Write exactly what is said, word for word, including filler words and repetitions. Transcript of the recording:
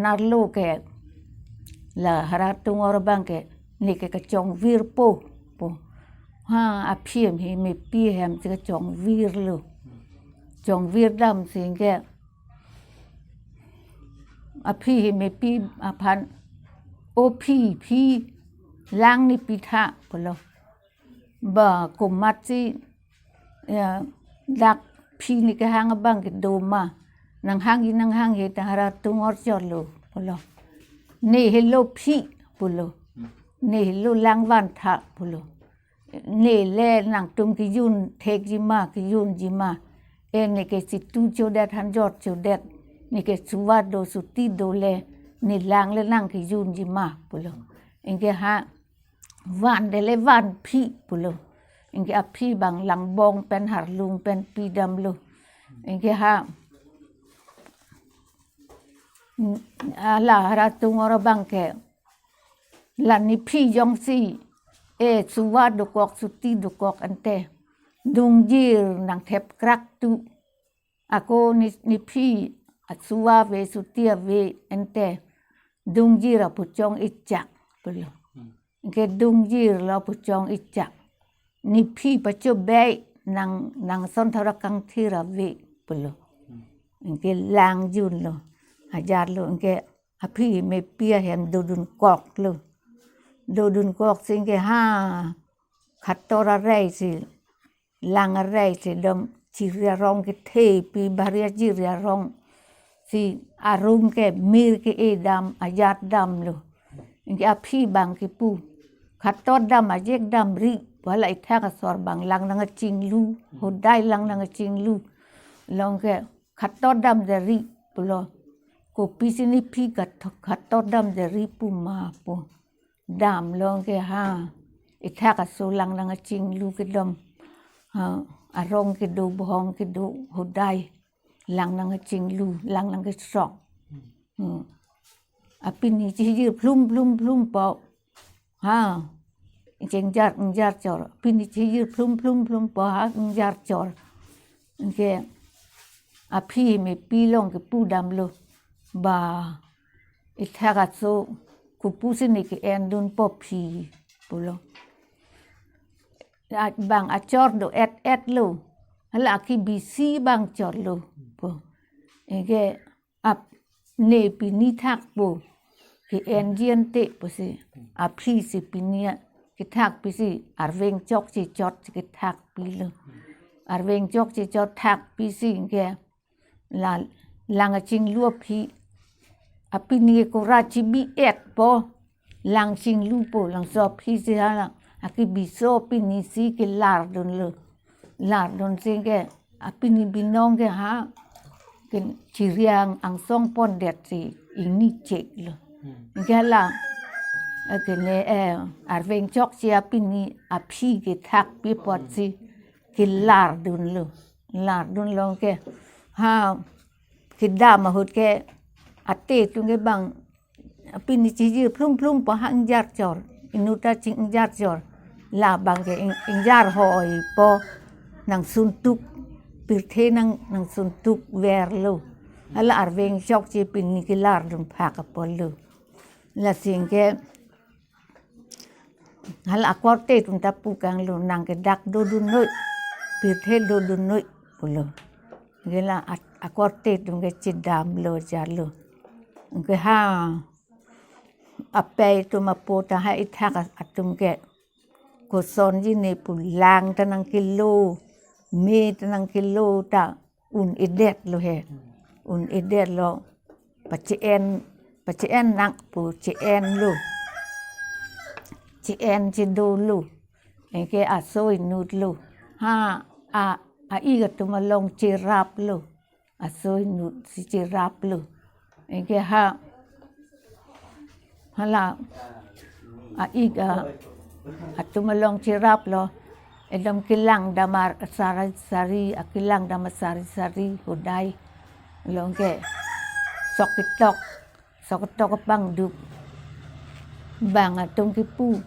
Narlo ke la Hara Tungor abang ke, ne ke kachongvirpo pu. Ha, aphi hem hi mepi hem si kachongvirlo. Chongvirdam si ke aphi hi mepi aphan, "O phi, phi, lang ne pitha," pulo. "Ba komatsi, ya, dak phi ne kehang abang kedo ma? Nanghangji, nanghangji ta Hara Tungor chotlo," pulo. "Ne helo phi," pulo. "Ne helo lang vantha," pulo. "Ne le nangtum kejun thekji ma, kejunji ma? E, ne ke situ chodet, hanjot chodet, ne ke suva do, suti do le, ne lang le nangkejunji ma?" pulo. Anke ha vandet le van phi pulo. Anke aphi abang langbong pen harlung pen pidamlo. Anke ha, mm, ala Hara Tungor abang ke, "La ne phi jongsi, e, suva dokok, suti dokok ante, dungjir nangthepkrak tu. Ako ne, ne phi asuva ave, suti ave ante, dungjir apuchong ichak," pulo. Anke dungjir lo apuchong ichak. "Ne phi pachobei, nang, nang son thora kangthir ave," pulo. Anke langjunlo, ajarlo, anke aphi mepi ahem dodunkoklo. Dodunkok si anke ha, khator arei si, lang arei si dom chiri arong kethe pi, bari achiri arong si arum ke mir ke-edam, ajatdamlo. Anke aphi abang kipu, "Khatordam, ajekdamri," pu. Hala ithak asor abang lang nangkachinglu, hodai lang nangkachinglu. Lo anke, "Khatordam deri," pulo. "Kopisi ne phi khat-, khatordam deri pu ma pu. Damlo anke ha, ithak aso lang nangkachinglu kedam. Ha, arong kedo, bohong kedo, hodai lang nangkachinglu, lang nangkesok. Hmm. Apini chijir plum, plum, plum po. Ha, chengjar, ingjar chor. Apini chijir plum, plum, plum po, ha, ingjar chor. Anke aphi mepi along ke pudamlo. "Ba, ithak aso, kopusi ne ke-endunpo phi," pulo. "A-, bang achor do-et-etlo. Hala akebisi abang chorlo," pu. Anke ap-, "Ne pini thakpo, ke-enji ante," pusi. Aphi si pini a-, kethakpisi, arveng chokche chot si kethakpilo. Arveng chokche chot thakpisi anke la lang kachinglu aphi, apini ke kora chibi-etpo, lang chinglupo, laso aphi si hala akebiso apini si kelardunlo. Lardun si anke apini binong ke ha, ke chiri angsong pondet si ingni cheklo. Anke hala, eh, ke ne, eh, arveng chokche apini aphi kethakpi apotsi kelardunlo. Lardunlo anke ha, kedam ahut ke ate atum ke bang apini chijir plum plum po, ha ingjar chor. Inut ta ching ingjar chor. Labang ke ing-, ingjar hoipo, nangsuntuk, pirthe nang, nangsuntuk verlo. Hala arveng chokche pini kelardun phak apotlo. Lasi anke hala akorte atum ta pukanglo, "Nang ke dak dodunnoi, pirthe dodunnoi," pulo. Anke la at-, akorte atum ke chedamlo, ajarlo. Anke ha, apei atum apo ta ha ithak a-, atum ke kosonji ne pu, lang ta nangkelo, me ta nangkelo ta un-edetlo he. Un-edetlo. Pache-en, pache-en nangpo, che-enlo. Che-en chedolo. Anke aso inutlo. Ha, a, a-ik atum along cheraplo. Aso inut si cheraplo. Anke ha, hala a-ik a, atum along cheraplo. Ekdom kelangdam asari, sari, akelangdam asari sari hodai. Lo anke sok ketok, sok ketok apangduk. Bang atum kipu,